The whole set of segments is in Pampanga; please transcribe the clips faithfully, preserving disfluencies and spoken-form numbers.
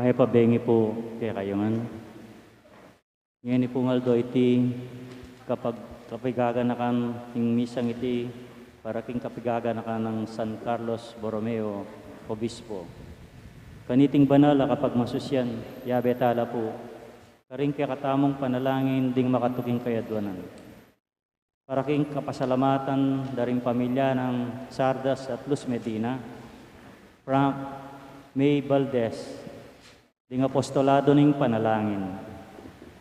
Mabilug a pu kekayu ngan. Ngeni pung aldo iti kapag-, kapigaganakan ning misang iti para king kapigaganakan nang San Carlos Borromeo, Obispo. Kaniting banal a kapagmasusyan, yabe tala pu karing kekatamung panalangin ding makatuking kayadwanan. Para king kapasalamatan da ring pamilya nang Sardas at Luz Medina, Frank May Valdez, ding apostolado ning panalangin,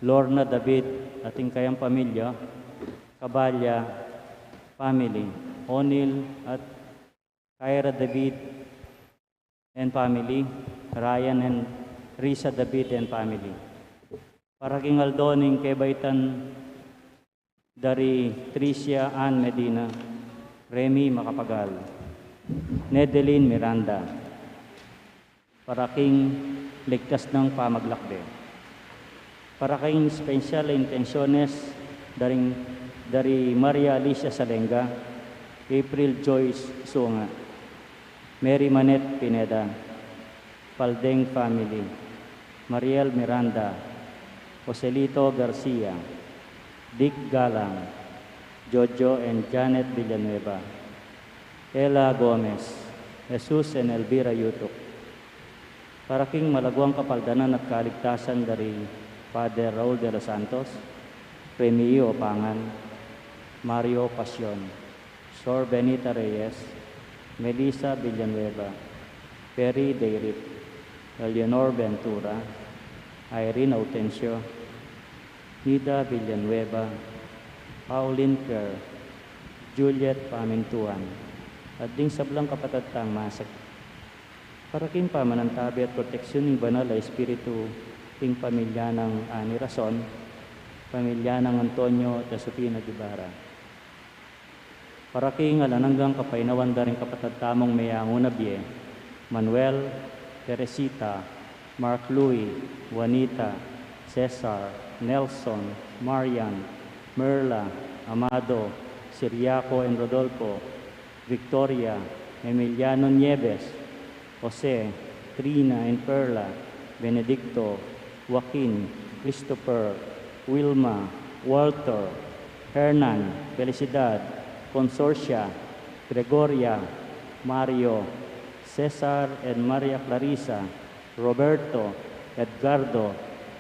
Lorna David at ing kayang pamilya, Caballa family, O'Neill at Kyra David and family, Ryan and Risa David and family. Para king aldo ning kebaitan da ri Tricia Ann Medina, Remy Macapagal, Nedeline Miranda, para king ligtas nang pamaglakbe. Para king espesyal a intensyones da ring, da ri Maria Alicia Salenga, April Joyce Sunga, Mary Manette Pineda, Paldeng family, Mariel Miranda, Joselito Garcia, Dick Galang, Jojo and Janet Villanueva, Ella Gomez, Jesus and Elvira Yutuk. Para king malaguang kapaldanan at kaligtasan da ri Father Raul de los Santos, Remio Pangan, Mario Pasion, Sor Benita Reyes, Melissa Villanueva, Perry Dayrit, Eleanor Ventura, Irene Autencio, Nida Villanueva, Pauline Kerr, Juliet Pamintuan, at ding sablang kapatad tang masag. Para king pamanantabe at proteksyon ning banal a espiritu, king pamilya nang Ani Rason, pamilya nang Antonio at Josefina Guevara. Para king alang anggang kapaynawan da ring kapatad tamung meyangu na bie, Manuel, Teresita, Mark Louis, Juanita, Cesar, Nelson, Marian, Merla, Amado, Siriaco and Rodolfo, Victoria, Emiliano Nieves, Jose, Trina and Perla, Benedicto, Joaquin, Christopher, Wilma, Walter, Hernan, Felicidad, Consorcia, Gregoria, Mario, Cesar and Maria Clarissa, Roberto, Edgardo,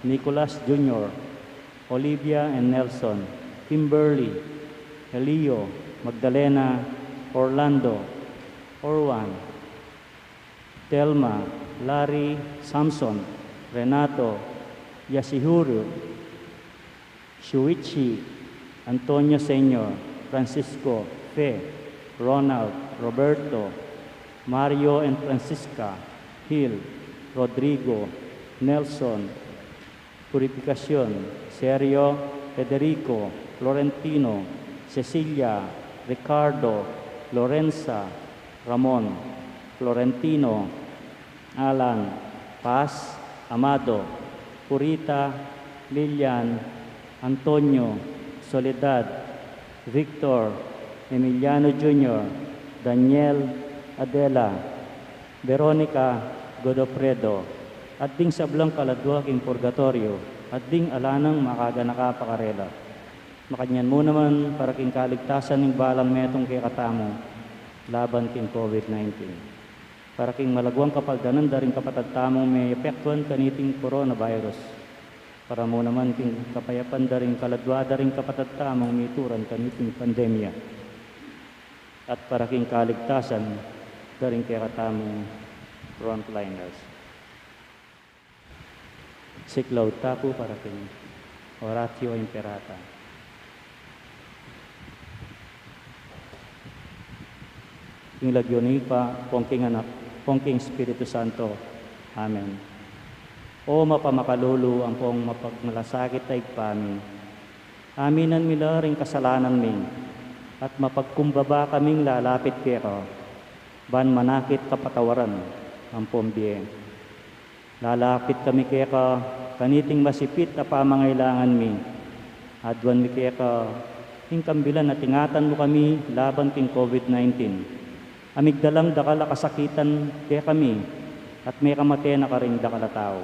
Nicolas Junior, Olivia and Nelson, Kimberly, Elio, Magdalena, Orlando, Orwan, Telma, Larry, Samson, Renato, Yasihiro, Shuichi, Antonio Senior, Francisco, Fe, Ronald, Roberto, Mario and Francisca, Gil, Rodrigo, Nelson, Purificacion, Sergio, Federico, Florentino, Cecilia, Ricardo, Lorenza, Ramon, Florentino, Alan, Paz, Amado, Purita, Lilian, Antonio, Soledad, Victor, Emiliano Junior, Daniel, Adela, Veronica, Godofredo, at ding sablang kaladua king purgatorio, at ding ala nang makaganaka pa karela. Makanyan mu naman para king kaligtasan ning balang metung kekatamu laban king COVID nineteen. Para king malaguang kapaldanan da ring kapatad tamung meapektuan kaniting coronavirus. Para mu naman king kapayapan da ring kaladua da ring kapatad tamung mituran kaniting pandemya. At para king kaligtasan da ring kekatamung frontliners. Siklaud ta pu para king Oratio Imperata. King lagyu ning Ibpa, ampong king Anak, ampong king Espiritu Santo. Amen. O mapamakalulu ampong mapagmalasakit a Ibpa mi, aminan mi la ring kasalanan mi, at mapagkumbaba kaming lalapit keka, ban manakit kapatawaran ampong bie. Lalapit kami keka kaniting masipit a pamangailangan mi. Aduan mi keka ing kambilan at ingatan mu kami laban king COVID nineteen. A migdalang dakal a kasakitan kekami, at mekamate na karing dakal a tau.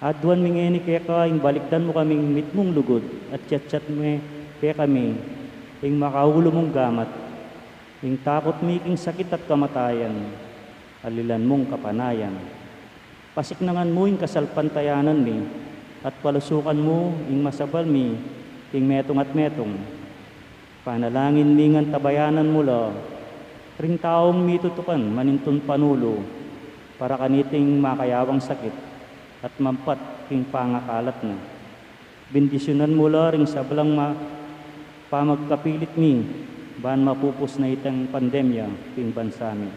Aduan mi ngeni keka ing balikdan mu kaming mitmung lugud, at yatyat me kekami ing makaulu mung gamat, ing takut mi king sakit at kamatayan, alilan mung kapanayan. Pasiknangan mu ing kasalpantayanan mi, at palusukan mu ing masabal mi king metung at metung. Panalangin mi ngan tabayanan mu la ring taung mitutukan manintun panulu para kaniting makayawang sakit at mampat king pangakalat na. Bendisyunan mu la ring sablang ma-, pamagkapilit mi ban mapupus na itang pandemya king bansa mi.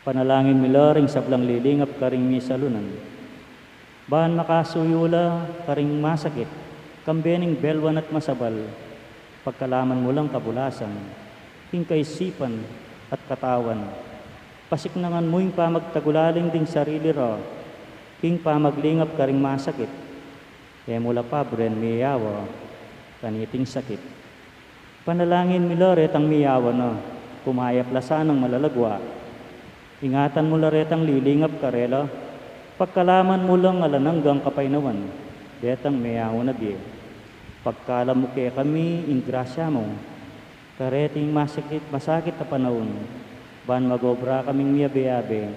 Panalangin mi la ring sablang lilingap karing misalunan, ban makasuyu la karing masakit, kambe ning belwan at masabal, pagkalaman mu lang kabulasan king kaisipan at katawan. Pasiknangan mu ing pamagtagulaling ding sarili ra king pamaglingap karing masakit. E mu la pabren miyawa kaniting sakit. Panalangin mi la retang miyawa na, kumayap la sanang malalagwa. Ingatan mu la retang lilingap karela, pagkalaman mu lang alang anggang kapaynawan detang meyaun a bie. Pagkalam mu kekami ing grasya mu kareting masakit, masakit a panaun, ban mag-obra kaming miyabe-abe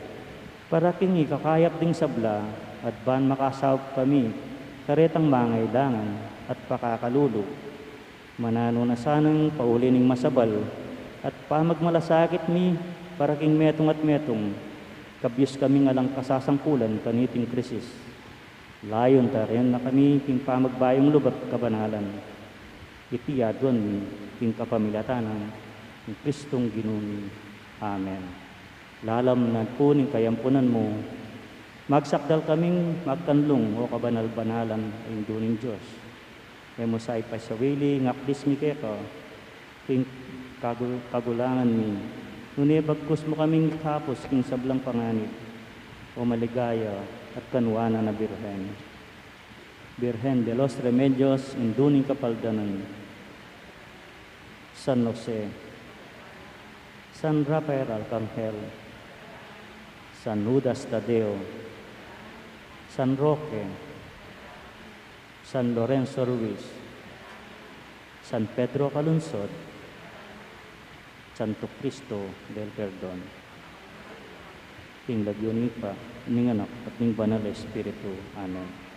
para king ikakayap ding sabla, at ban makasaup kami karetang mangailangan at pakakalulu. Mananu na sanang pauli ning masabal at pamagmalasakit mi para king metung at metung, kabyus kaming alang kasasangkulan kaniting krisis. Layun tarian na kami king pamagbayung lub at kabanalan. Iti aduan mi king kapamilatan nang Kristong Ginu mi. Amen. Lalam na pu ning kayampunan mu, magsakdal kaming magkanlung, o kabanal-banalan a Indu ning Dios. E mu sa ipasawili ing aklis mi keka king kagu-, kagulangan mi, nune bagkus mu kaming ikabus king sablang panganib, o maligaya at kanuanan a Birhen. Birhen de los Remedios, Indu ning Kapaldanan, San Jose, San Rafael Arcangel, San Judas Tadeo, San Roque, San Lorenzo Ruiz, San Pedro Calungsod, Santo Cristo del Perdon. King lagyu ning Ibpa, ning Anak, at ning Banal a Espiritu. Amen.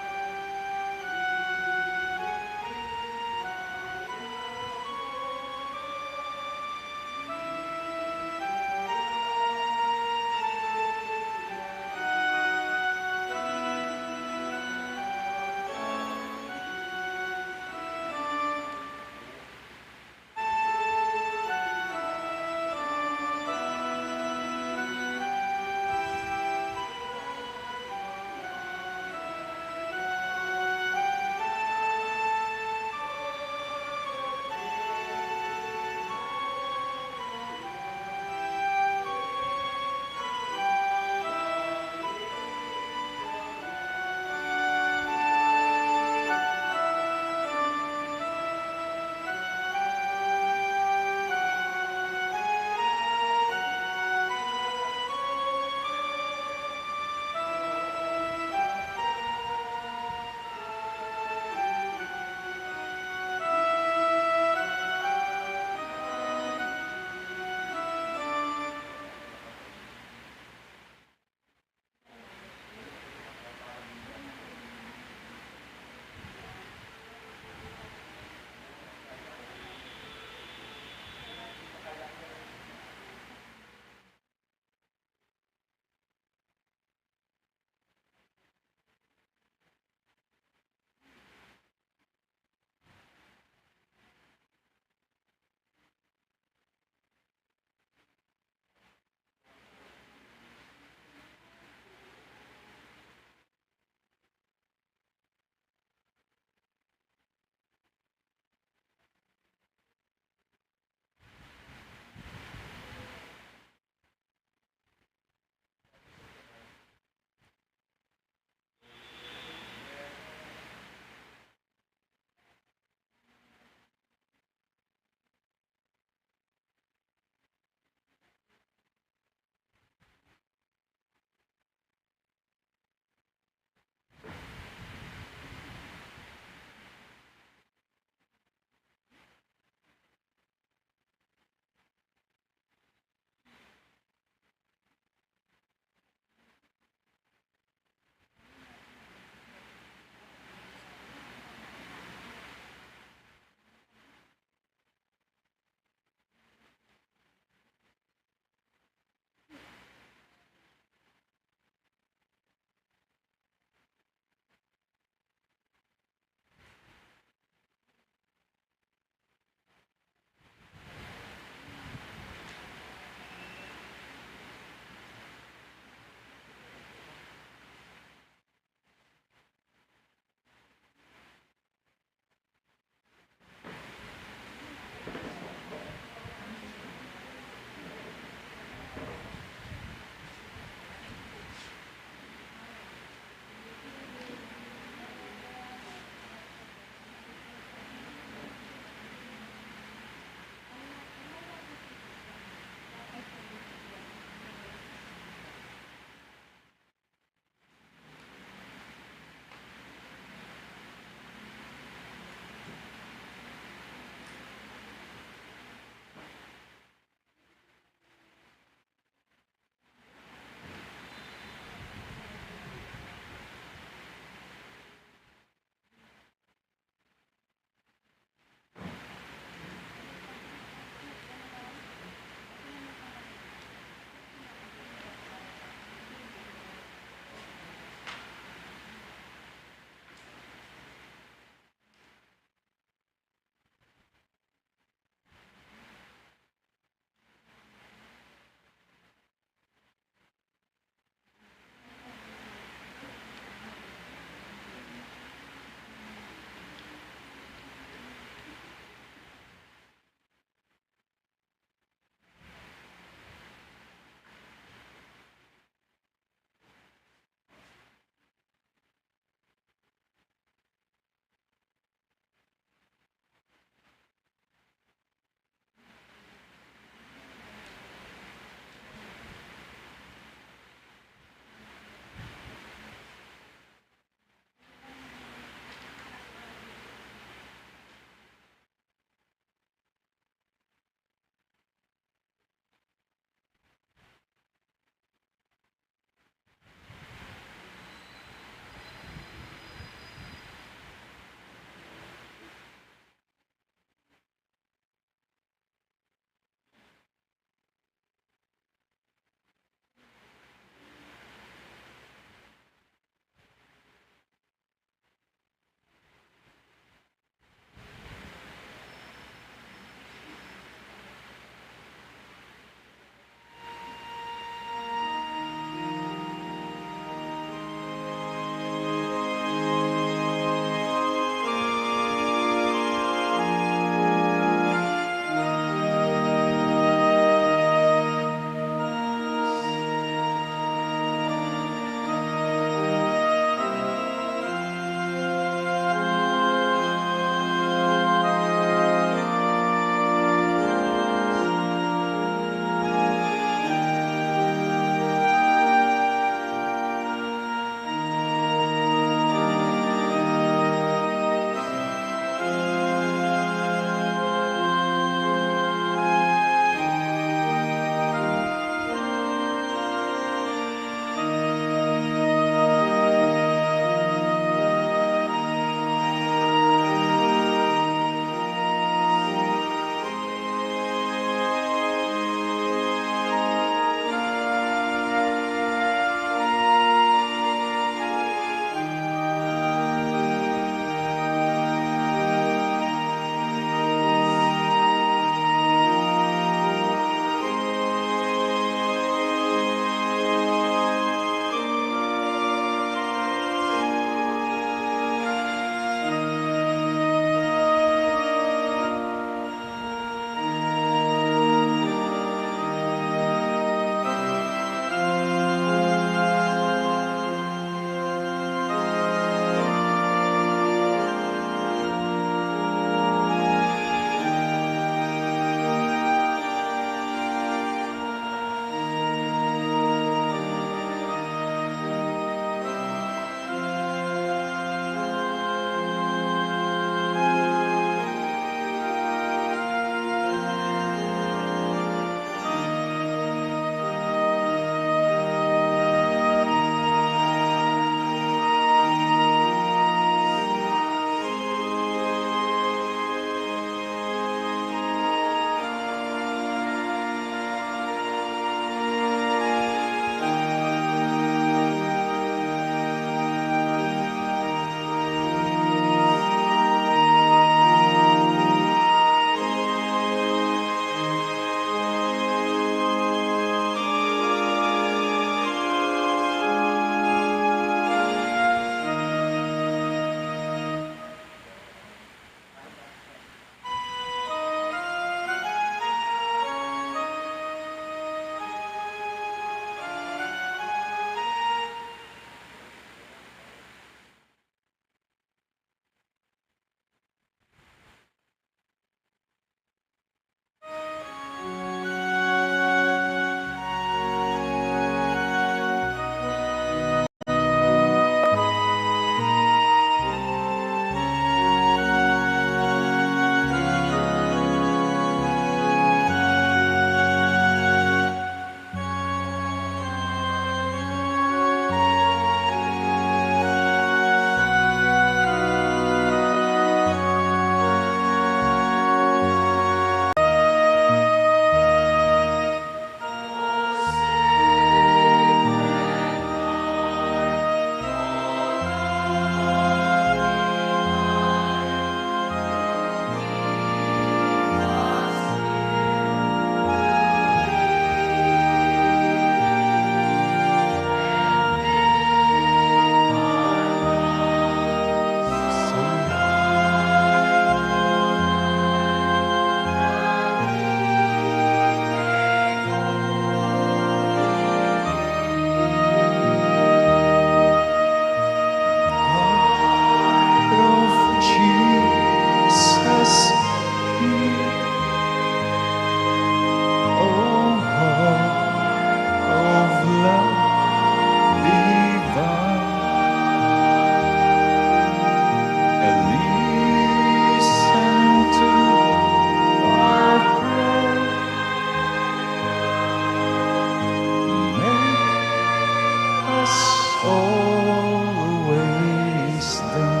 Always there.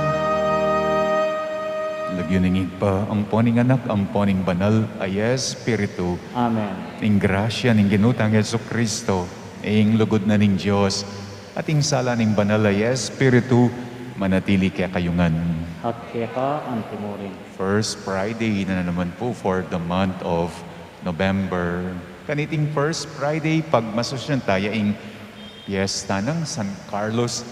Lagyu ning Ibpa, ampo ning Anak, ampo ning Banal a Espiritu. Amen. Ing grasya ning Ginu tang Jesucristo, ing lugud na ning Dios, at ing sala ning Banal a Espiritu, manatili kekayu ngan. At keka antimurin. First Friday na naman po for the month of November. Kaniting First Friday, pagmasusyan taya ing piyesta nang San Carlos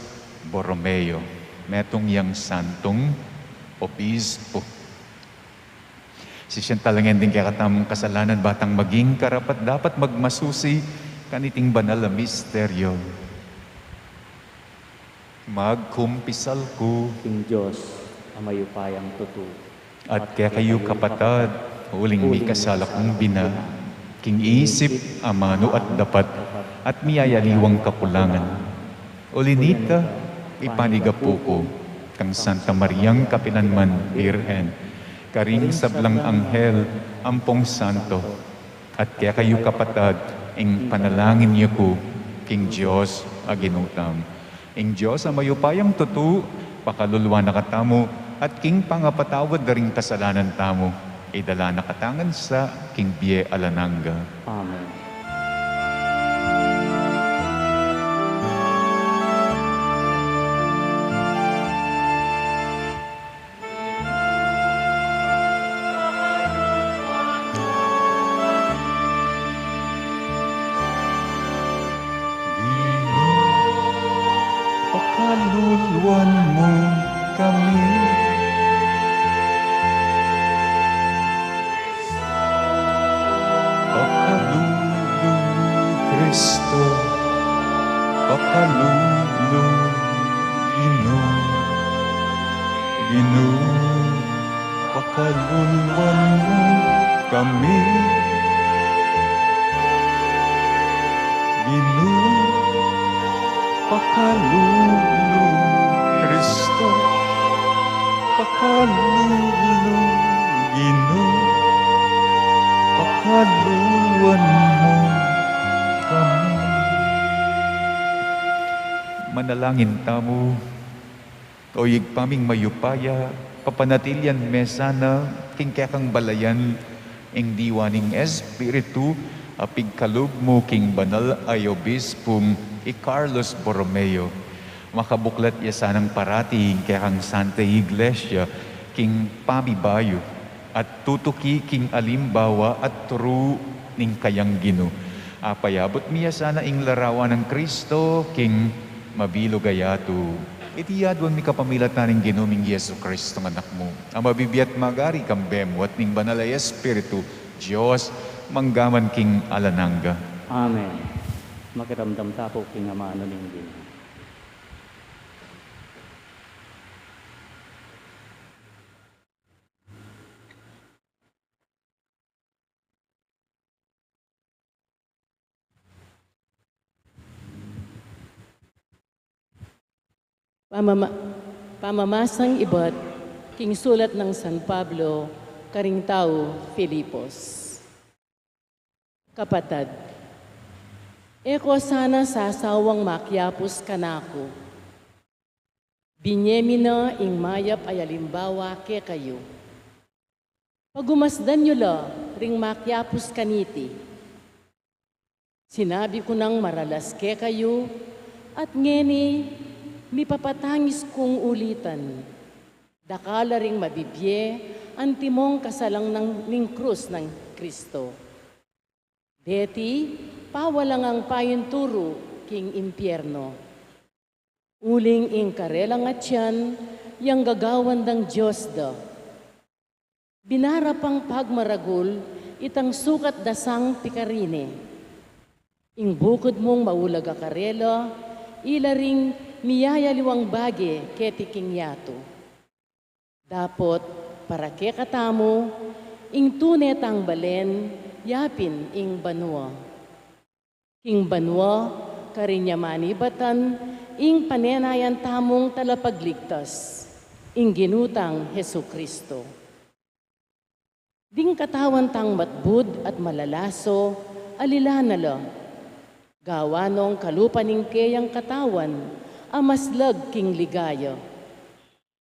Borromeo, metung yang santong obispo. Sisian talangen ding kekatamung kasalanan, ba tang maging karapat-dapat magmasusi kaniting banal a misteryo. Magkumpisal ku king Dios a mayupayang tutu. At kekayu, kapatad, uling mikasala kung bina, king isip, amanu at dapat, at miyayaliwang kakulangan. Uli nita, ipanigapu ku kang Santa Mariang kapilanman Birhen, karing sablang anghel ampong santo, at kekayu, kapatad, ing panalangin yu ku king Dios a Ginu tamu. Ing Dios a mayupayang tutu, pakaluluan na katamu, at king pangapatawad da ring kasalanan tamu, idala na katamu ngan sa king bie alang angga. Amen. Ginu, pakaluluan mu kami. Pakalulu, Kristo, pakalulu, Ginu. Ginu, pakaluluan mu kami. Ginu, pakalulu, Kristo, pakalulu, Ginu, pakaluluan mu kami. Manalangin tamu. O Ibpa ming mayupaya, papanatilian me sana king kekang balayan ing diwa ning Espiritu a pigkalub mu king banal a obispung i Carlos Borromeo. Makabuklat ya sanang parati ing kekang Santa Iglesia king pamibayu at tutuki king alimbawa at turu ning kayang Ginu. Apayabut mi ya sana ing larawan nang Kristo king mabilug a yatu. Iti aduan mi kapamilatan ning Ginu ming Jesu Kristo, Anak mu, a mabibie at magari kambe mu at ning Banal a Espiritu, Dios, mangga man king alang angga. Amen. Makiramdam ta pu king amanu ning Ginu. Pamama-, pamamasang ibat king sulat nang San Pablo karing tau Filipos. Kapatad, e ko sana sasawang makiapus kanaku. Binie mi na ing mayap a alimbawa kekayu. Pagumasdan yu la ring makiapus kaniti. Sinabi ku nang maralas kekayu, at ngeni mipapatangis kung ulitan. Dakal la ring mabibie antimong kasalang nang ning krus nang Kristo. Deti, pawalang ang payun turu king impierno. Uling ing karelang atian, yang gagawan dang Dios da. Binara pang pagmaragul itang sukat da sang pikarine. Ing bukud mung maulaga karela, ila ring miyayaliwang bage keti king yatu. Dapot, para kekatamu, ing tune tang balen, yapin ing banua. King banua, karin ya manibatan, ing panenayan tamung talapagligtas, ing Ginu tang Jesucristo. Ding katawan tang matbud at malalaso, alila na la. Gawa nong kalupa ning keyang katawan, a maslag king ligaya.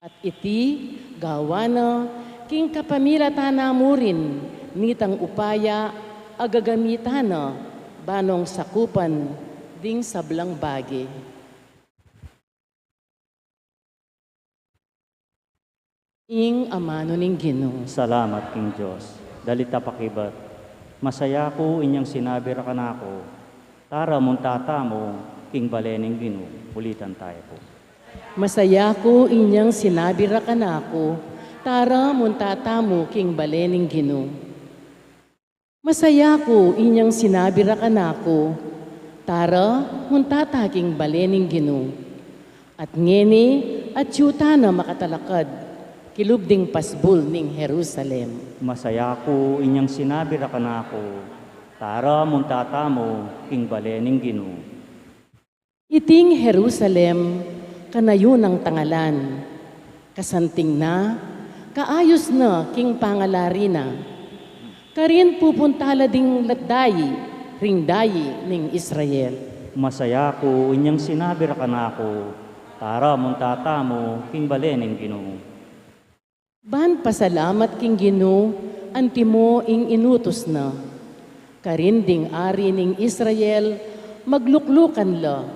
At iti gawa na king kapamilatan na murin nitang upaya a gagamitan na ban nong sakupan ding sablang bage. Ing amanu ning Ginu. Salamat king Dios. Dalit a pakibat. Masaya ku inyang sinabi ra kanaku, "Tara, munta tamu king bale ning Ginu." Ulitan taya pu. Masaya ku inyang sinabi ra kanaku, "Tara, munta tamu king bale ning Ginu." Masaya ku inyang sinabi ra kanaku, "Tara, munta ta king bale ning Ginu." At ngeni, atyu tana makatalakad kilub ding pasbul ning Jerusalem. Masaya ku inyang sinabi ra kanaku, "Tara, munta tamu king bale ning Ginu." Iting Jerusalem, kanayu nang tangalan, kasanting na, kaayus na king pangalari na. Karin pupunta la ding dayi ring dayi ning Israel. Masaya ku inyang sinabi ra kanaku, "Tara, munta tamu king bale ning Ginu." Ban pasalamat king Ginu, antimo ing inutus na. Karin ding ari ning Israel, magluklukan la,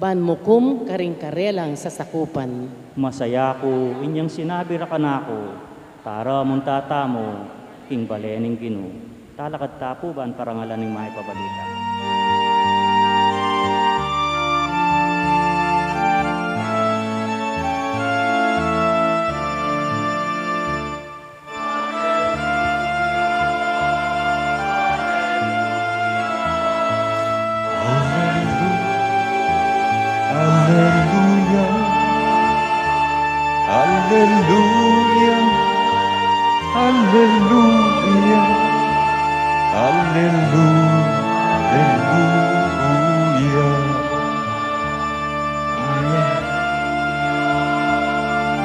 ban mukum karing karelang sasakupan. Masaya ku inyang sinabi ra kanaku, "Tara, munta tamu king bale ning Ginu." Talakad ta pu ban parangalan ing Mayap a Balita. Alleluia, alleluia, alleluia, alleluia.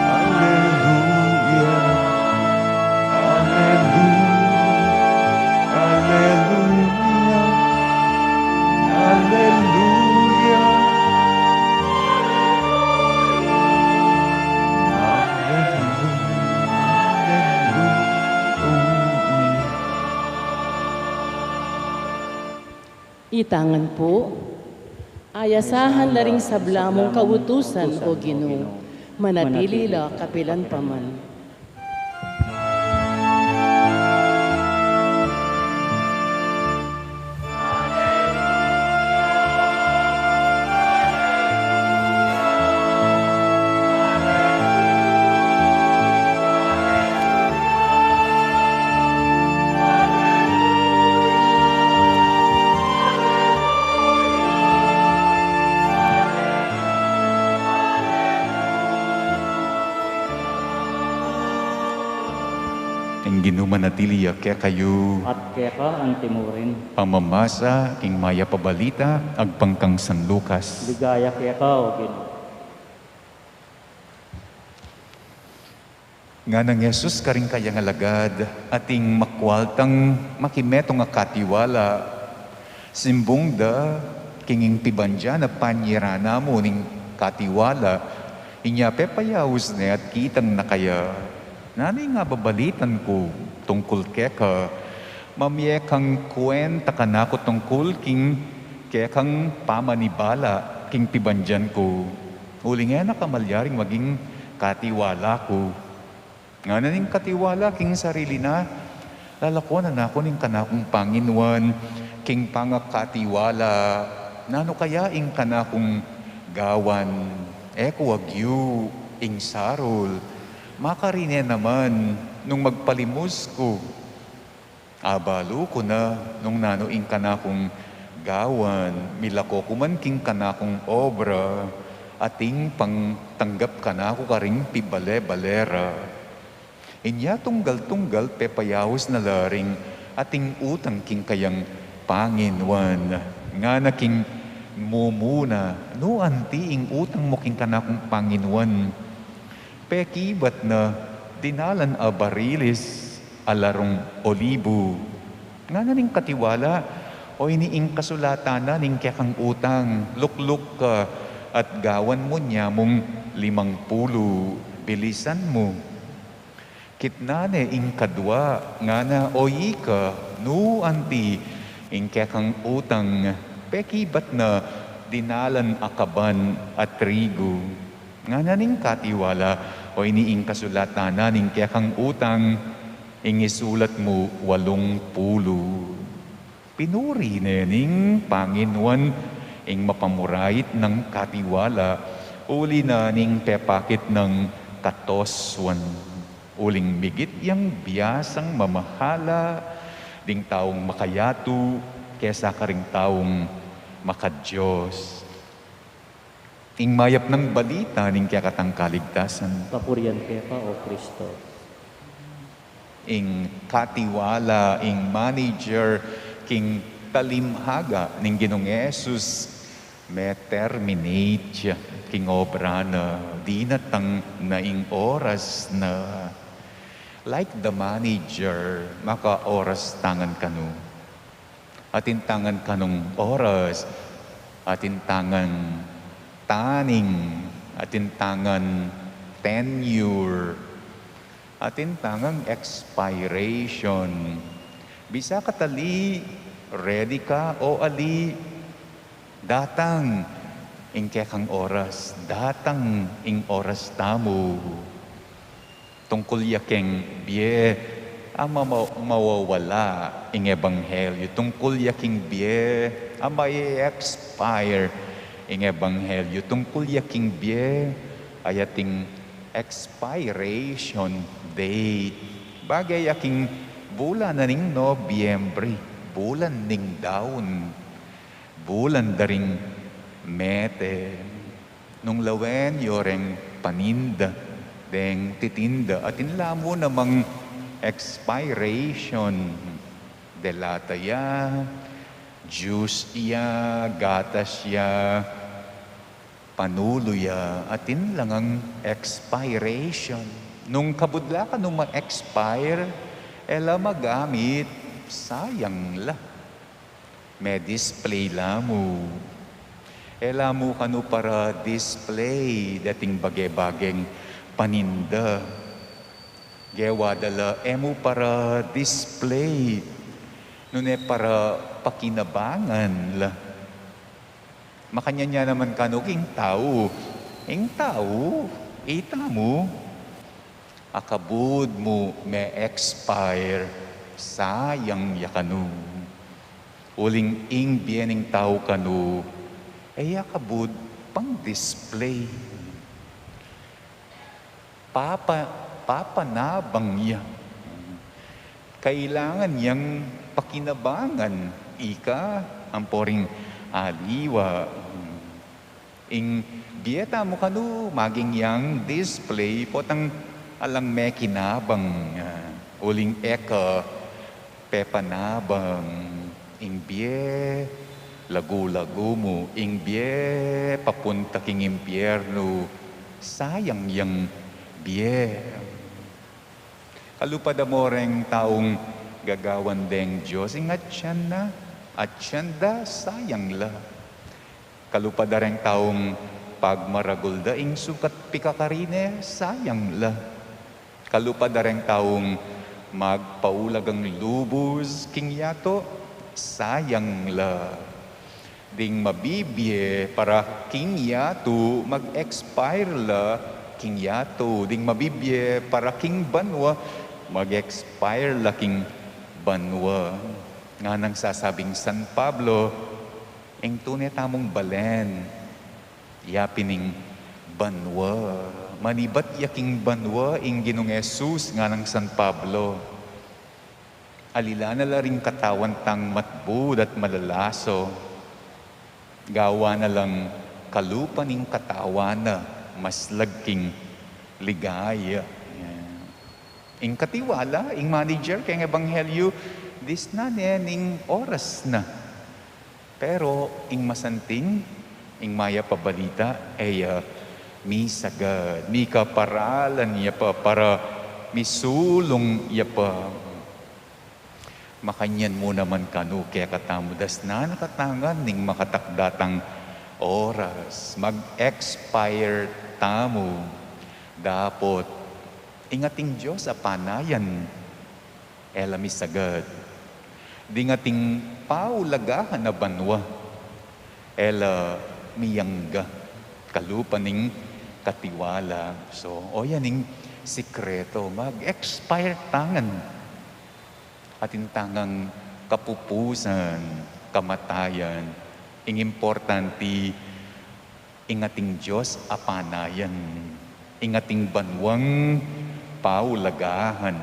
Alleluia, alleluia, alleluia, alleluia. Itang ngan pu. Ayasahan la ring sabla mung kautusan, O Ginu, manatili la kapilan pa man. Ing Ginu manatili ya kekayu. At keka antimurin. Pamamasa king Mayap a Balita agpang kang San Lucas. Ligaya keka, O Ginu. Nganang Jesus karing kayang alagad, "Ating makwaltang makimetung a katiwala." Simbung da, "King ing pibandian a panyirana mu ning katiwala, inya pepayaus ne at kitang na kaya." Nanu ing ababalitan ku tungkul keka? Mamie kang kwenta kanaku tungkul king kekang pamanibala king pibandian ku. Uling e na ka malyaring maging katiwala ku. Ngana ning katiwala king sarili na, lalakonan na ku ning kanakung panginuan king pangakatiwala. Nanu kaya ing kanakung gawan? E ku agyu ing sarul. Makarine naman nung magpalimus ku. Abalu ku na nung nanu ing kanakung gawan, milako ku man king kanakung obra, ating pang tanggap kanaku karing pibale-bale ra. Inya tunggal-tunggal pepayaus na la ring ating utang king kayang panginuan. Ngana king mumuna, "Nu anti ing utang mu king kanakung panginuan?" Pekibat na, "Dinalan a barilis a larung olibu." Ngana ning katiwala, "O ini ing kasulatan na ning kekang utang, lukluk ka, At gawan mu nia mung limang pulu, bilisan mu. Kitnan ne ing kadwa, ngana, O ika, nu anti ing kekang utang, pekibat na dinalan a kaban a trigu? Ngana ning katiwala, O ini ing kasulatan na ning kekang utang, ing isulat mu walung pulu. Pinuri ne ning Panginuan ing mapamurait nang katiwala, uli na ning pepakit nang katosuan. Uling migit yang biasang mamahala ding taung makayatu kesa karing taung makadios. Ing mayap nang balita ning kekatang kaligtasan. Kapurian keka, O Kristo. Ing katiwala, ing manager king talimhaga ning Ginung Jesus, me-terminate ya king obra na, dinatang na ing oras na. Like the manager, makaoras tangan kanu. Atin tangan kanung oras, atin tangan tanning, atin tangan tenure, atin tangan expiration. Bisa ka tali, ready ka o ali, datang ing kekang oras, datang ing oras tamu. Tungkul ya king bie a ma-, ma-, mawawala ing ebanghelyo, tungkul ya king bie a ma-expire ing ebanghelyo, tungkul ya king bie a ating expiration date. Bagay ya king bulan na ning Nobyembre, bulan ning daun, bulan da ring mete. Nung lawen yo reng paninda deng titinda, atin la mu namang expiration. Delata ya, juice ya, gatas ya, panulu ya, atin la ngang expiration. Nung kabud la kanu ma-expire, e la magamit, sayang la. Me-display la mu. E la mu kanu para display deting bage-bageng paninda. Gewa da la, e mu para display, nune para pakinabangan la. Makanyan ya naman kanu king tau. Ing tau, ita mu, akabud mu me-expire, sayang ya kanu. Uling ing bie ning tau kanu, e ya kabud pang-display. Papa-, papanabang ya. Kailangan yang pakinabangan, ika, ampo ring aliwa. Ing bie tamu kanu maging yang display, potang alang mekinabang, ah, uling e ka pepanabang. Ing bie lagu-lagu mu, ing bie papunta king impyernu, sayang yang bie. Kalupad da mu reng taung gagawan deng Dios, ing atyan na, atyan da, sayang la. Kalupad da reng taung pagmaragul da ing sukat pikakarine, sayang la. Kalupad da reng taung magpaulagang lubus king yatu, sayang la. Ding mabibie para king yatu, mag-expire la king yatu. Ding mabibie para king banua, mag-expire la king banua. Nganang sasabing San Pablo, ing tune tamung balen, ya pin ing banua. Manibat ya king banua ing Ginung Jesus, nganang San Pablo. Alilan na la ring katawan tang matbud at malalaso. Gawan na lang kalupa ning katawan na maslag king ligaya. Yan. Ing katiwala, ing manager keng ebanghelyu, disnan ne ning oras na. Pero ing masanting, ing mayap a balita, e ya misagad, mikaparalan ya pa para misulung ya pa. Makanyan mu naman kanu kekatamu, dasnan na katangan ning makatakda tang Oras, mag-expire tamu, dapot ing ating Dios a panayan, e la misagad. Ding ating paulagahan a banua, e la miyangga kalupa ning katiwala. So, o yan ing sikreto, mag-expire tangan. Atin tangang kapupusan, kamatayan, ing importante, ing ating Dios a panayan, ing ating banuang paulagahan.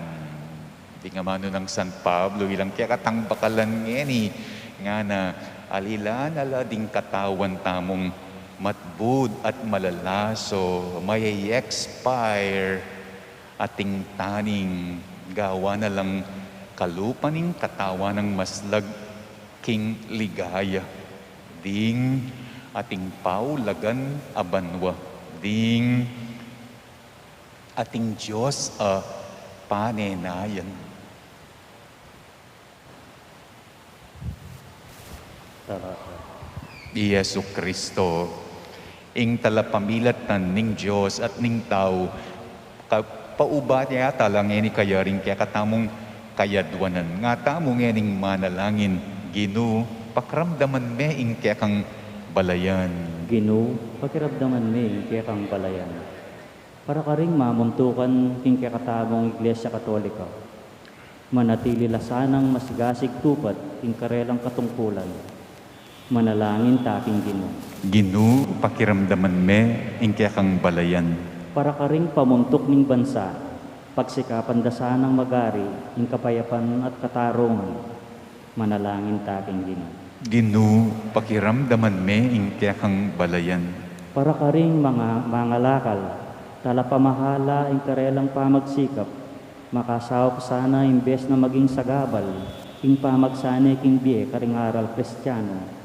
Ding amanu nang San Pablo, ilang kekatang bakalan ngeni, ngana, alilan ala ding katawan tamung matbud at malalaso, mayai-expire, ating taning gawa na lang kalupa ning katawan nang maslag king ligaya. Ding ating paulagan a banua, ding ating Dios a panenayan. I Jesu Cristo, ing talapamilatan ning Dios at ning tau, ka-, paubat ya tala ngeni kaya ring kekatamung kayadwanan. Nga tamu ngening manalangin, Ginu, pakiramdaman me ing kekang balayan. Ginu, pakiramdaman me ing kekang balayan. Para karing mamuntukan king kekatamung Iglesia Katolika, manatili la sanang masigasig tupad king karelang katungkulan. Manalangin ta king Ginu. Ginu, pakiramdaman me ing kekang balayan. Para karing pamuntuk ning bansa, pagsikapan da sanang magari ing kapayapan at katarungan. Manalangin ta king Ginu. Ginu, pakiramdaman me ing kekang balayan. Para karing manga-, mangalakal, talapamahala ing karelang pamagsikap, makasaup sana imbes na maging sagabal ing pamagsane king bie karing aral Kristiano.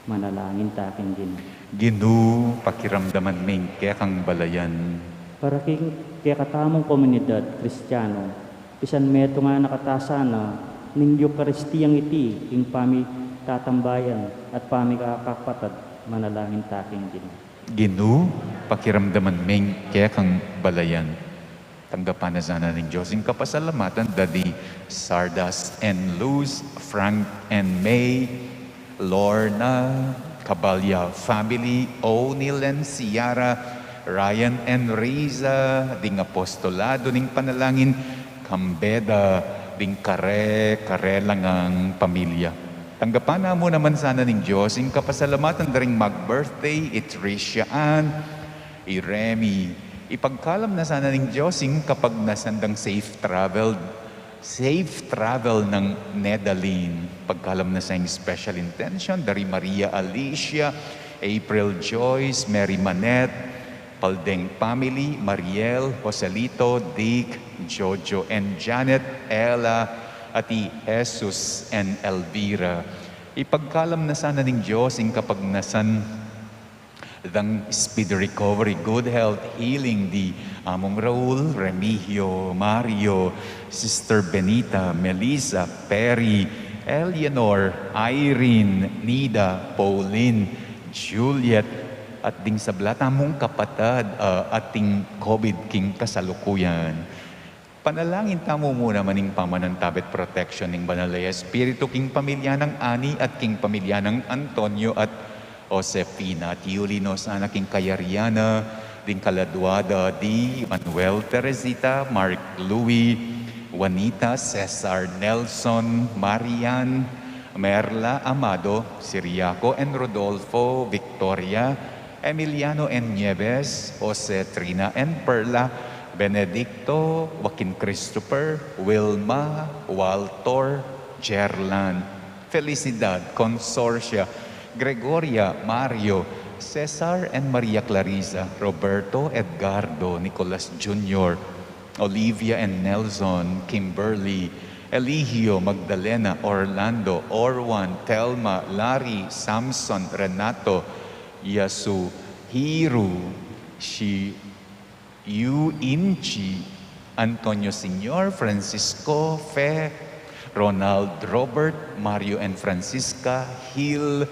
Manalangin ta king Ginu. Ginu, pakiramdaman me ing kekang balayan. Para king kekatamung komunidad Kristiano, pisan metung a nakatasana ning Eukaristiyang iti ing pamitatambayan at pamikakapatad, manalangin ta king Ginu. Ginu, pakiramdaman me ing kekang balayan. Tanggapan na sana ning Dios ing kapasalamatan da di Sardas and Luz, Frank and May, Lorna, Caballa family, O'Neill and Ciara, Ryan and Riza, ding apostolado ning panalangin, kambe da ding kare-kare la ngang pamilya. Tanggapan na mu naman sana ning Dios ing kapasalamatan da ring mag-birthday, i Tricia Ann, i Remy. Ipagkalam na sana ning Dios ing kapagnasan dang safe travel, safe travel nang Nedalyn. Pagkalam na sa ing special intention da ri Maria Alicia, April Joyce, Mary Manette, Paldeng family, Mariel, Joselito, Dick, Jojo and Janet, Ella, at i Jesus and Elvira. Ipagkalam na sana ning Dios ing kapagnasan dang speedy recovery, good health, healing di Among Raul, Remigio, Mario, Sister Benita, Melissa, Perry, Eleanor, Irene, Nida, Pauline, Juliet, at ding sabla tamung kapatad, ah, ating COVID king kasalukuyan. Panalangin tamu mu naman ing pamanantabe at protection ning Banal a Espiritu king pamilya nang Ani at king pamilya nang Antonio at Josefina. At yuli no sana king kayarian na ding kaladua da di Manuel, Teresita, Mark, Louis, Juanita, Cesar, Nelson, Marian, Merla, Amado, Siriaco and Rodolfo, Victoria, Emiliano and Nieves, Jose, Trina and Perla, Benedicto, Joaquin Christopher, Wilma, Walter, Jerlan, Felicidad, Consorcia, Gregoria, Mario, Cesar and Maria Clarissa, Roberto, Edgardo, Nicolas Junior, Olivia and Nelson, Kimberly, Eligio, Magdalena, Orlando, Orwan, Telma, Larry, Samson, Renato, Yasuhiro, Shi-, Yu Inchi, Antonio Senior, Francisco, Fe, Ronald, Robert, Mario and Francisca, Hil,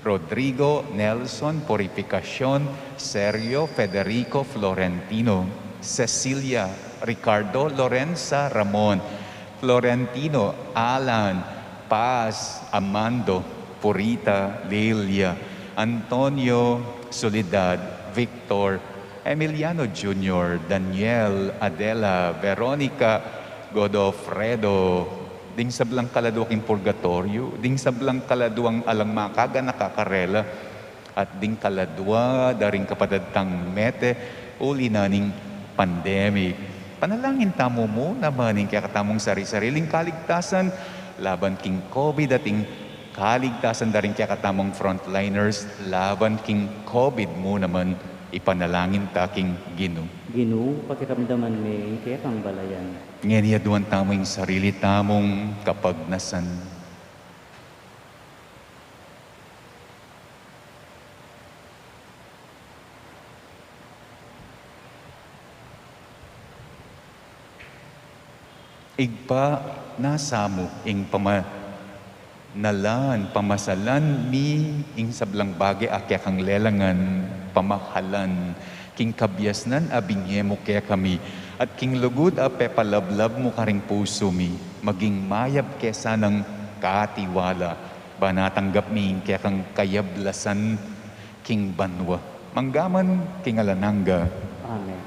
Rodrigo, Nelson, Purificacion, Sergio, Federico, Florentino, Cecilia, Ricardo, Lorenza, Ramon, Florentino, Alan, Paz, Amando, Purita, Lilia, Antonio, Soledad, Victor, Emiliano Junior, Daniel, Adela, Veronica, Godofredo, ding sablang kaladua king purgatoryo, ding sablang kaladuang alang makaganaka karela, at ding kaladua da ring kapatad tang mete uli na ning pandemic. Panalangin tamu mu naman ing kekatamung sari-sariling kaligtasan laban king COVID at ing kaligtasan da ring kekatamung frontliners laban king COVID mu naman ipanalangin ta king Ginu. Ginu, pakiramdaman me ing kekang balayan. Ngeni aduan tamu ing sarili tamung kapagnasan. Ibpa, nasa mu ing pamanalan, pamasalan mi ing sablang bage a kekang lelangan, pamahalan, king kabiasnan a binye mu kekami, at king lugud a pepalablab mu karing pusu mi, maging mayap ke sanang katiwala, ban atanggap mi ing kekang kayablasan king banua, mangga man king alang angga. Amen.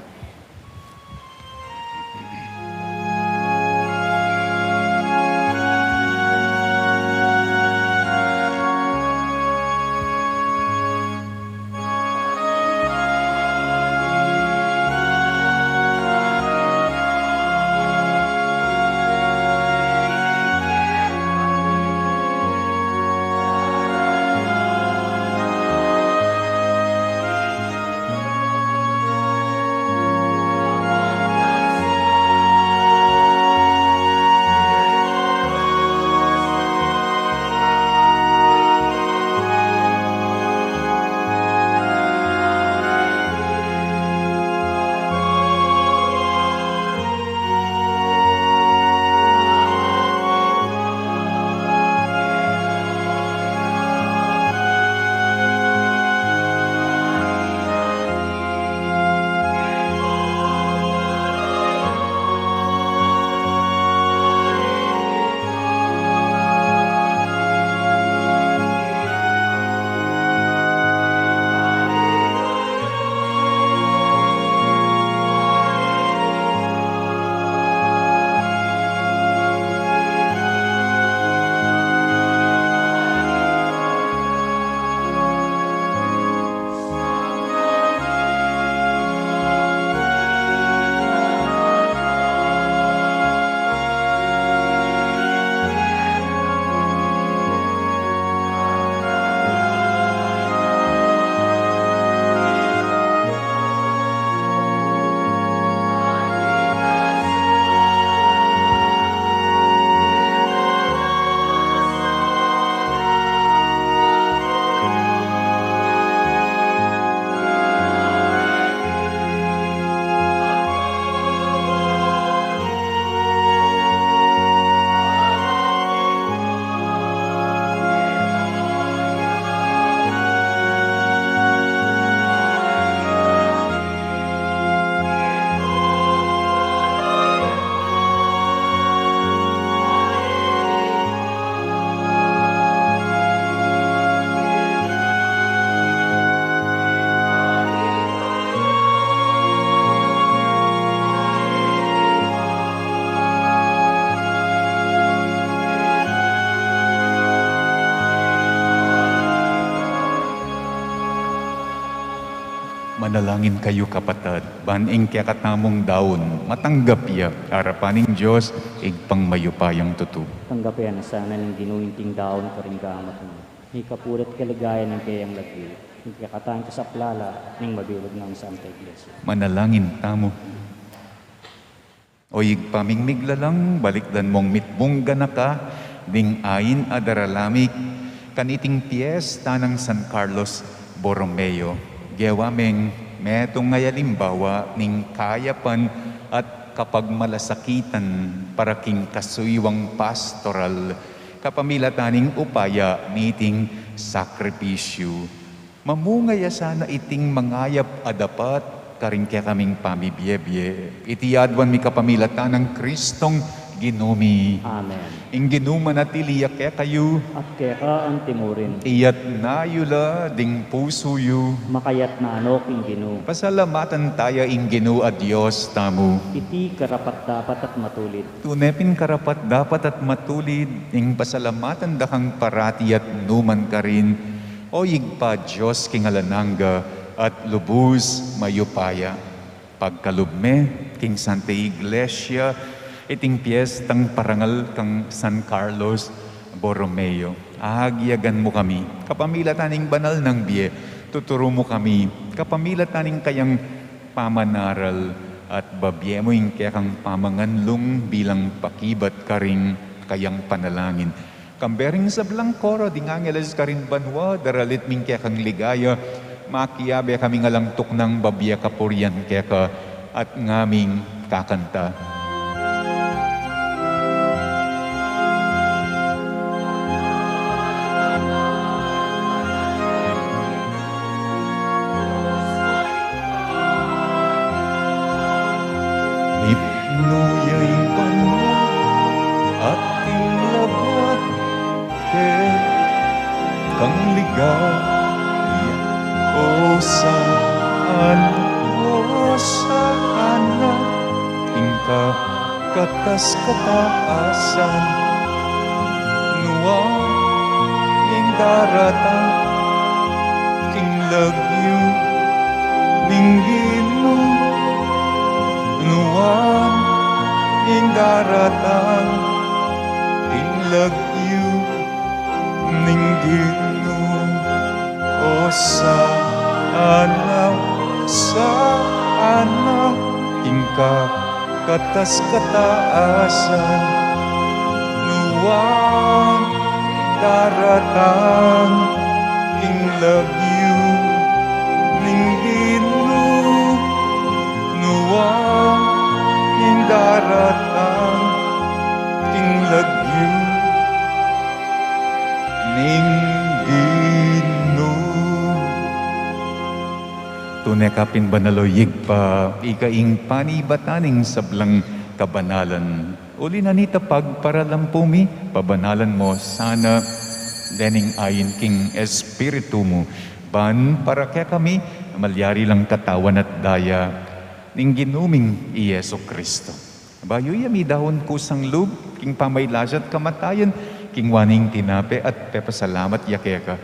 Manalangin kayu, kapatad, ban ing kekatamung daun matanggap ya arapan ning Dios, Ibpang mayupayang tutu. Tanggapan na sana ning Ginu ing daun karing gamat mi, king kapurian at kaligayan ning keyang lagyu, king kekatang kasaplalan ning mabilug nang Santa Iglesia. Manalangin tamu. O Ibpa ming miglalang, balikdan mung mitmung ganaka ding ain a darala mi kaniting piesta nang San Carlos Borromeo. Gewa meng metung a alimbawa ning kayapan at kapagmalasakitan para king kasuyuang pastoral, kapamilatan ning upaya niting sakripisyu, mamunga ya sana iting mangayap a dapat karing kekaming pamibiebie. Iti aduan mi kapamilatan nang Kristong Ginu mi. Amen. Ing Ginu manatili ya kekayu. At keka antimurin. Iyatna yu la ding pusu yu. Makayatna no king Ginu. Pasalamatan taya ing Ginu a Dios tamu. Iti karapat-dapat at matulid. Tune pin karapat-dapat at matulid ing pasalamatan da kang parati at numan karin, O Ibpa, Dios king alang angga at lubus mayupaya. Pagkalub me king Santa Iglesia iting piestang parangal kang San Carlos Borromeo. Agiagan mu kami kapamilatan ning banal nang bie. Tuturu mu kami kapamilatan ning kayang pamanaral at babie mu ing kekang pamanganlung bilang pakibat karing kayang panalangin. Kambe ring sablang koro ding angeles karin banua, daralit ming kekang ligaya, makiabe kaming alang tuknang babie kapurian keka at ngaming kakanta. Ipnu ya ing banua at ing labat kekang ligaya. Osana, Osana, ing kakatas-kataasan. Nuan ing daratang king lagyu ning Ginu. Nuan ing daratang king lagyu ning Ginu. Osana, Osana, ing kakatas-kataasan. Nuan daratang king lagyu ning Ginu. Nuan ing daratang king lagyu ning Ginu. Tune ka pin banal, o Ibpa, ika ing panibatan ning sablang kabanalan. Uli na nita pagparalampu mi, pabanalan mo sana dening ain king Espiritu mu, ban para kekami malyari lang katawan at daya ning Ginu ming i Jesu Cristo. Bayu ya midaun kusang lub king pamailas at kamatayan, kingwa ne ing tinape at pepasalamat ya keka,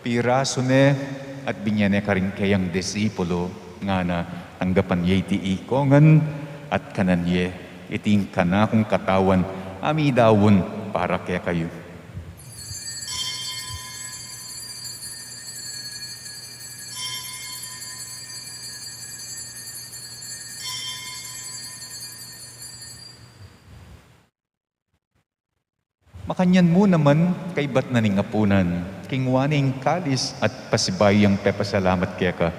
pirasu ne at binye ne karing keyang disipulu, ngana, tanggapan ye iti ikongan at kanan ye, iti ing kanakung katawan a midaun para kekayu. Makanyan mu naman, kaybat na ning apunan, kingwa ne ing kalis at pasibayu yang pepasalamat keka,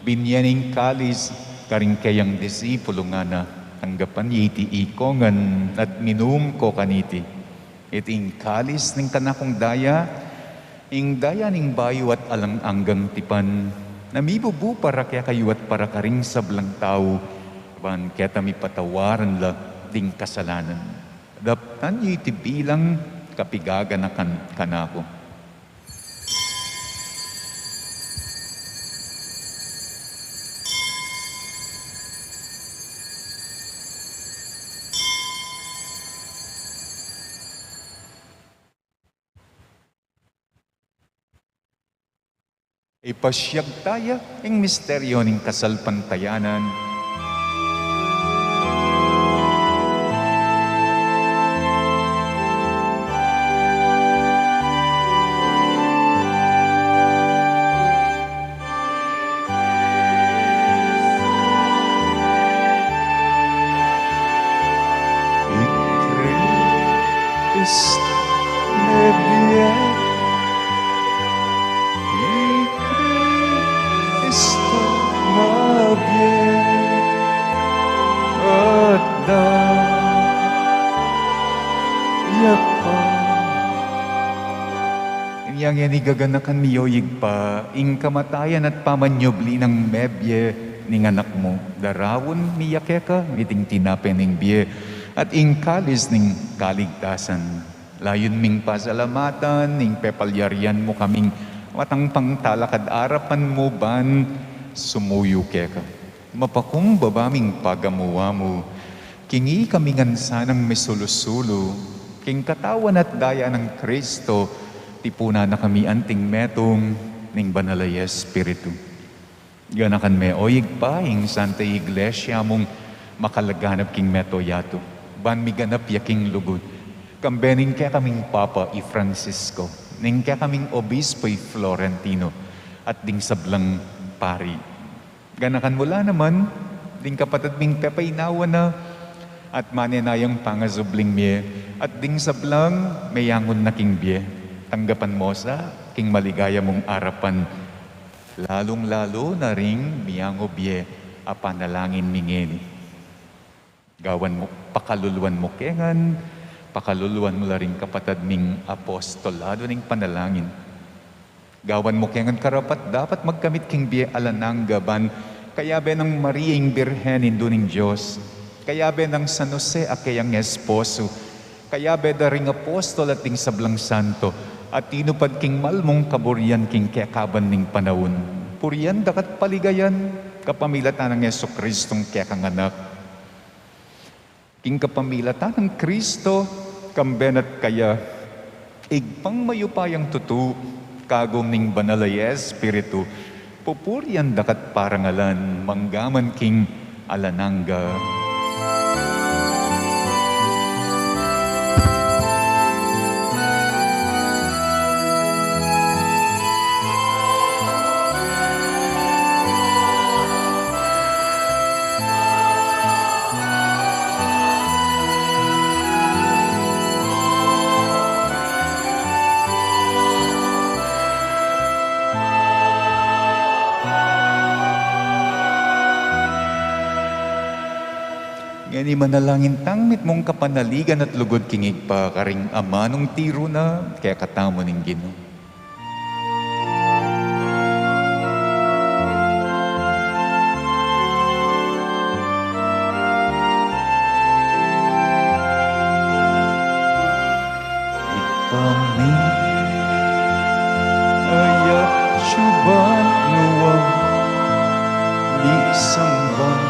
binye ne ing kalis karing keyang disipulu, ngana, tanggapan ye iti ikongan at minum ko kaniti, iti ing kalis ning kanakung daya, ing daya ning bayu at alang anggang tipan, a mibubu para kekayu at para karing sablang tau, ban keta mipatawaran la ding kasalanan. Daptan ye iti bilang kapigaganakan kanaku. Ipasyag taya ing misteryo ning kasalpantayanan. I Kristo mebie. I Kristo mebie. Ngeni gaganakan mi, o Ibpa, ing kamatayan at pamanyubli nang mebie ning Anak mu. Daraun mi ya keka iting tinape ning bie at ing kalis ning kaligtasan. Layun ming pasalamatan ing pepalyarian mu kaming matang pangtalakad arapan mu ban sumuyu keka. Mapakumbaba ming pagamu-amu, king ikami ngan sanang misulu-sulu king katawan at daya nang Kristo, tipunan na kami anting metung ning Banal a Espiritu. Ganakan me, o Ibpa, ing Santa Iglesia mung makalaganap king mabilug a yatu, ban miganap ya king lugud, kambe ning kekaming Papa i Francisco, ning kekaming Obispo i Florentino, at ding sablang pari. Ganakan mu la naman ding kapatad ming pepainawa na at manenayang pangasubling mie, at ding sablang meyangun na king bie. Tanggapan mu sa king maligaya mung arapan, lalung-lalu na ring miyangu bie a panalangin mi ngeni. Gawan mu, pakaluluan mu ke ngan, pakaluluan mu la ring kapatad ming apostolado ning panalangin. Gawan mu ke ngan karapat-dapat magkamit king bie alang angga ban kayabe nang Maria ing Birhen, Indu ning Dios, kayabe nang San Jose a keyang esposo, kayabe da ring apostol at ding sablang santo a tinupad king mal mung kaburian king kekaban ning panaun. Purian da ka at paligayan kapamilatan nang Jesucristong kekang Anak. King kapamilatan nang Kristo, kambe na at kaya, Ibpang mayupayang tutu, kagum ning Banal a Espiritu, pupurian da ka at parangalan manggaman king alang angga. Ngeni manalangin tang mitmung kapanaligan at lugud king Ibpa, karing amanung tiru na kekatamu ning Ginu. Ibpa mi, ayat yu ban nuan misamban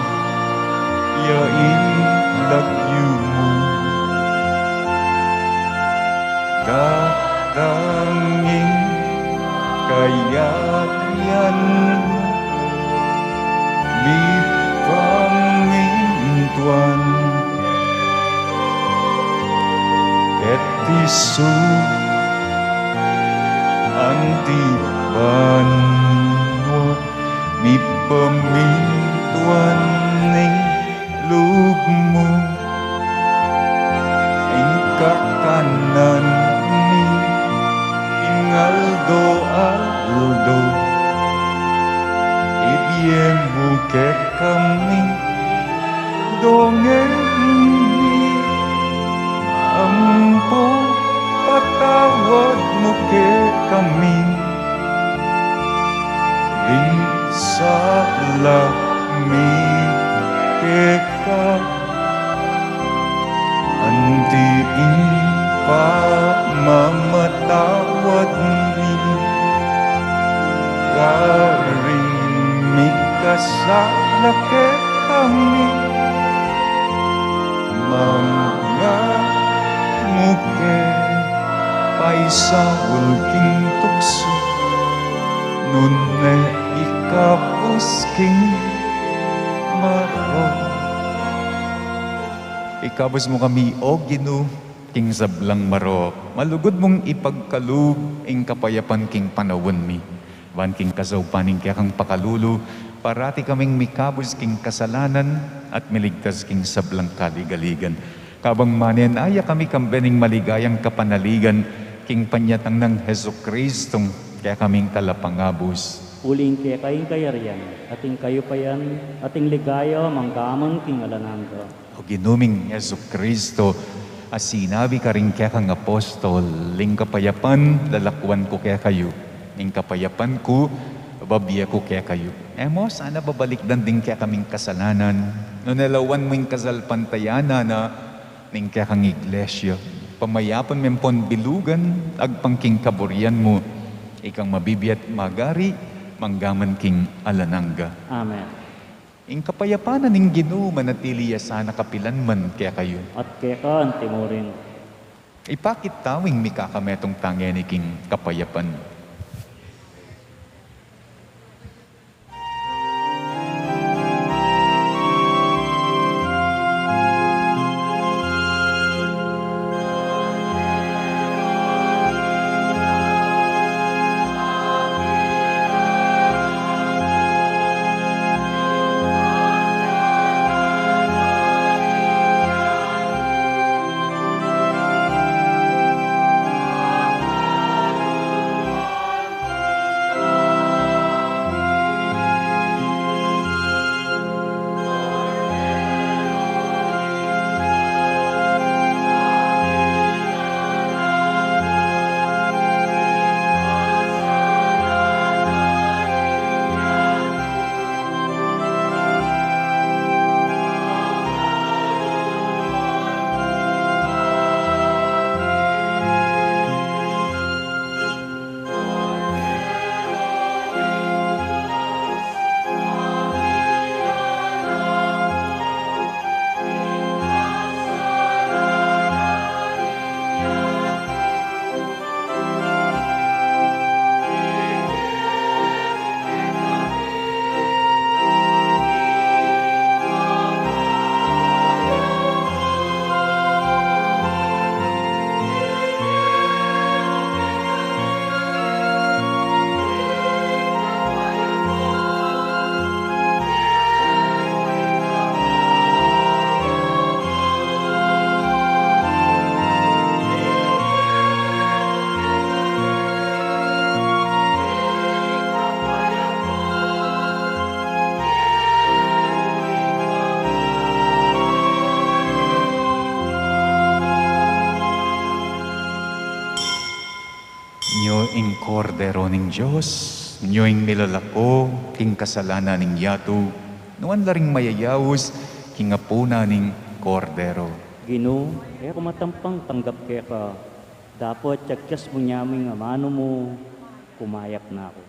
ya ing lagyu mu. Datang ing kayarian mu, mipamintuan keti su anti banua, mipamintuan ning lub mu. Ing kakanan mi king aldo-aldo ibie mu kekami, dongeni ampo patawad mu kekami ding sala mi keka, anti ing pamamatawad mi karing mikasala kekami, manga mu ke paisaul king tuksu, nune ikabus king marok. Ikabus mu kami, O Ginu, king sablang marok. Malugud mung ipagkalub ing kapayapan king panaun mi, ban king kasaupan ning kekang pakalulu, parati kaming mikabus king kasalanan at miligtas king sablang kaligaligan. Kabang manenaya kami kambe ning maligayang kapanaligan king panyatang nang Jesucristong kekaming Talapangabus. Uling keka ing kayarian, at ing kayupayan, at ing ligaya, manggaman king alang angga. O Ginu ming Jesucristo, A sinabi karing kekang apostol, "Ing kapayapan lalakwan ku kekayu, ing kapayapan ku babie ku kekayu." E mu sana babalikdan ding kekaming kasalanan, nune lawan mu ing kasalpantayanan na ning kekang Iglesia. Pamayapan me ampon bilugan agpang king kaburian mu, ikang mabibie at magari mangga man king alang angga. Amen. Ing kapayapan na ning Ginu manatili ya sana kapilan man kekayu. At keka anti mu rin. Ipakit tamu ing mikakametung tang ngeni king kapayapan. Nyo ing Kordero ning Dios, nyo ing milalako king kasalanan ning yatu. Nuan la ring mayayaus king apunan ning Kordero. Ginu, e ku matampang tanggap keka, dapot agyas mu nyamu ing amanu mu, kumayap na ku.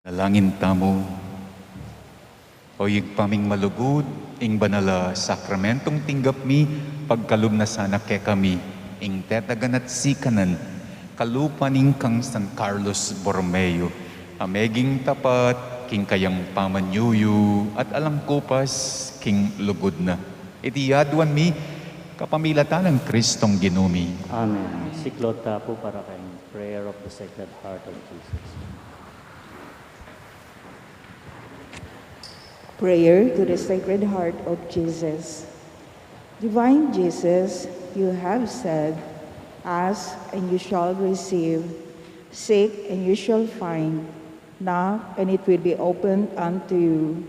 Manalangin tamu. O Ibpa ming malugud, ing banal a sakramentong tinggap mi, pagkalub na sana kekami ing tetagan at sikanan, kalupa ning kang San Carlos Borromeo, a meging tapat king kayang pamanyuyu at alang kupas king lugud na. Iti aduan mi kapamilatan nang Kristong Ginu mi. Amen. Siklaud ta pu para keng Prayer of the Sacred Heart of Jesus. Prayer to the Sacred Heart of Jesus. Divine Jesus, you have said, "Ask and you shall receive, seek and you shall find, knock and it will be opened unto you."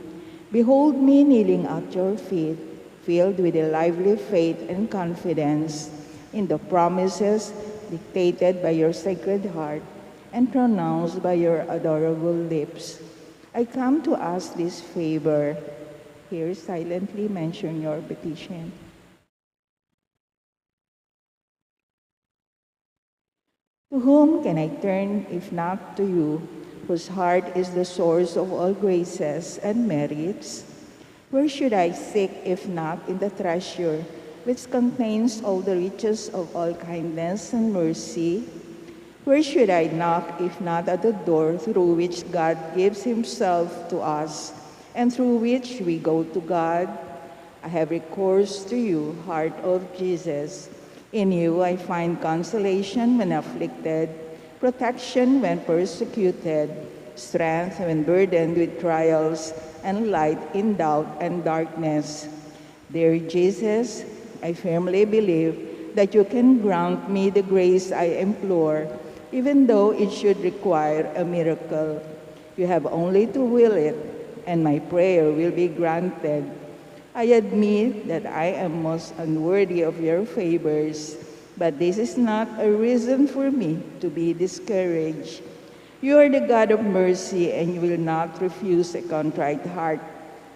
Behold me kneeling at your feet, filled with a lively faith and confidence in the promises dictated by your Sacred Heart and pronounced by your adorable lips. I come to ask this favor. Here silently mention your petition. To whom can I turn if not to you, whose heart is the source of all graces and merits? Where should I seek if not in the treasure which contains all the riches of all kindness and mercy? Where should I knock if not at the door through which God gives himself to us and through which we go to God? I have recourse to you, Heart of Jesus. In you I find consolation when afflicted, protection when persecuted, strength when burdened with trials, and light in doubt and darkness. Dear Jesus, I firmly believe that you can grant me the grace I implore, even though it should require a miracle. You have only to will it, and my prayer will be granted. I admit that I am most unworthy of your favors, but this is not a reason for me to be discouraged. You are the God of mercy, and you will not refuse a contrite heart.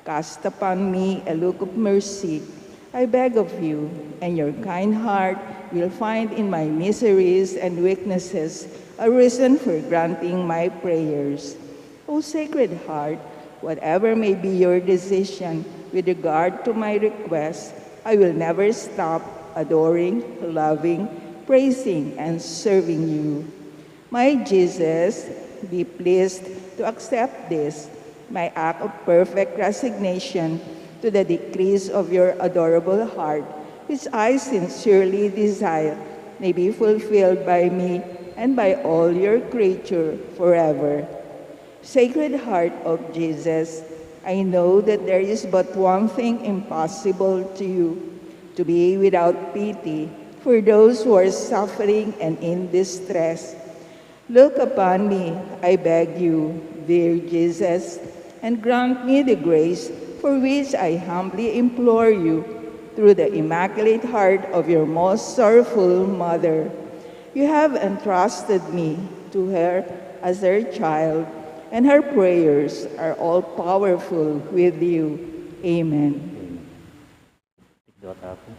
Cast upon me a look of mercy, I beg of you, and your kind heart will find in my miseries and weaknesses a reason for granting my prayers. O Sacred Heart, whatever may be your decision with regard to my request, I will never stop adoring, loving, praising, and serving you. My Jesus, be pleased to accept this, my act of perfect resignation to the decrees of your adorable heart, which I sincerely desire may be fulfilled by me and by all your creature forever. Sacred Heart of Jesus, I know that there is but one thing impossible to you, to be without pity for those who are suffering and in distress. Look upon me, I beg you, dear Jesus, and grant me the grace for which I humbly implore you through the Immaculate Heart of your most sorrowful Mother. You have entrusted me to her as her child, and her prayers are all powerful with you. Amen. Amen. Tikdo ta pu.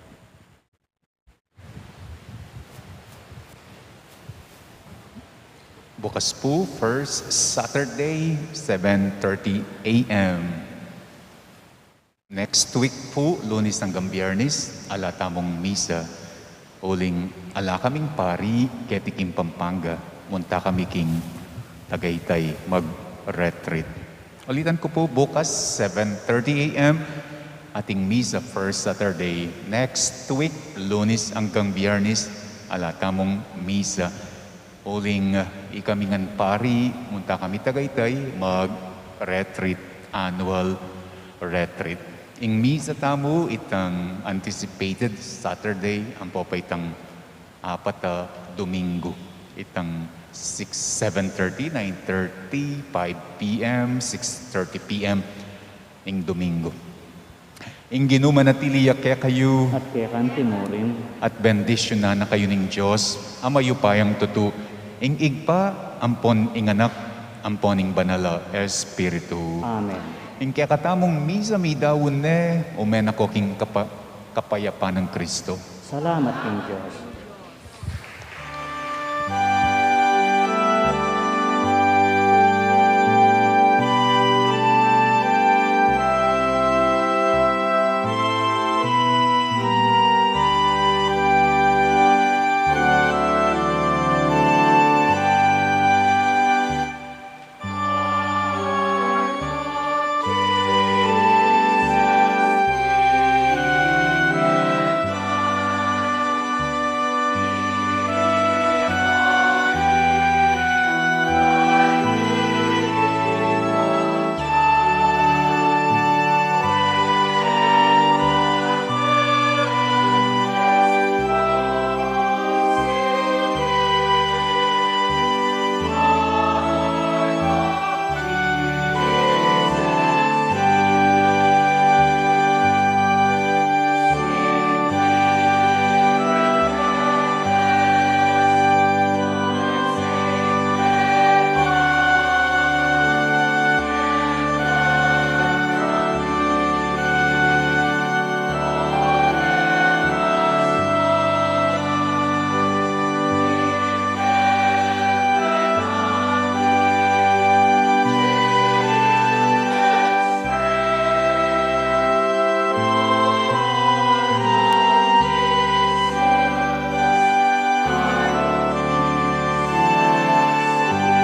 Bukas pu, first Saturday, seven thirty A M. Next week pu, Lunes anggang Biyernes, ala tamung misa. Uling ala kaming pari keti king Pampanga, munta kami king Tagaytay mag-retreat. Ulitan ku pu, bukas, seven thirty A M, ating misa, first Saturday. Next week, Lunes anggang Biyernes, ala tamung misa. Uling, ah, ikami ngan pari, munta kami Tagaytay, mag-retreat, annual retreat. Ing misa tamu itang anticipated Saturday, ampo pa itang apat a Domingo, itang six, seven thirty, nine thirty, five P M, six thirty P M, ing Domingo. Ing Ginu manatili ya kekayu. At keka mu rin. At bendisyunan na kayu ning Dios a mayupayang tutu, ing Ibpa, ampon ing Anak, ampon ing Banal a Espiritu. Amen. Ing kekatamung misa midaun ne, ume na ko king kapa-, kapayapan nang Kristo. Salamat king Dios.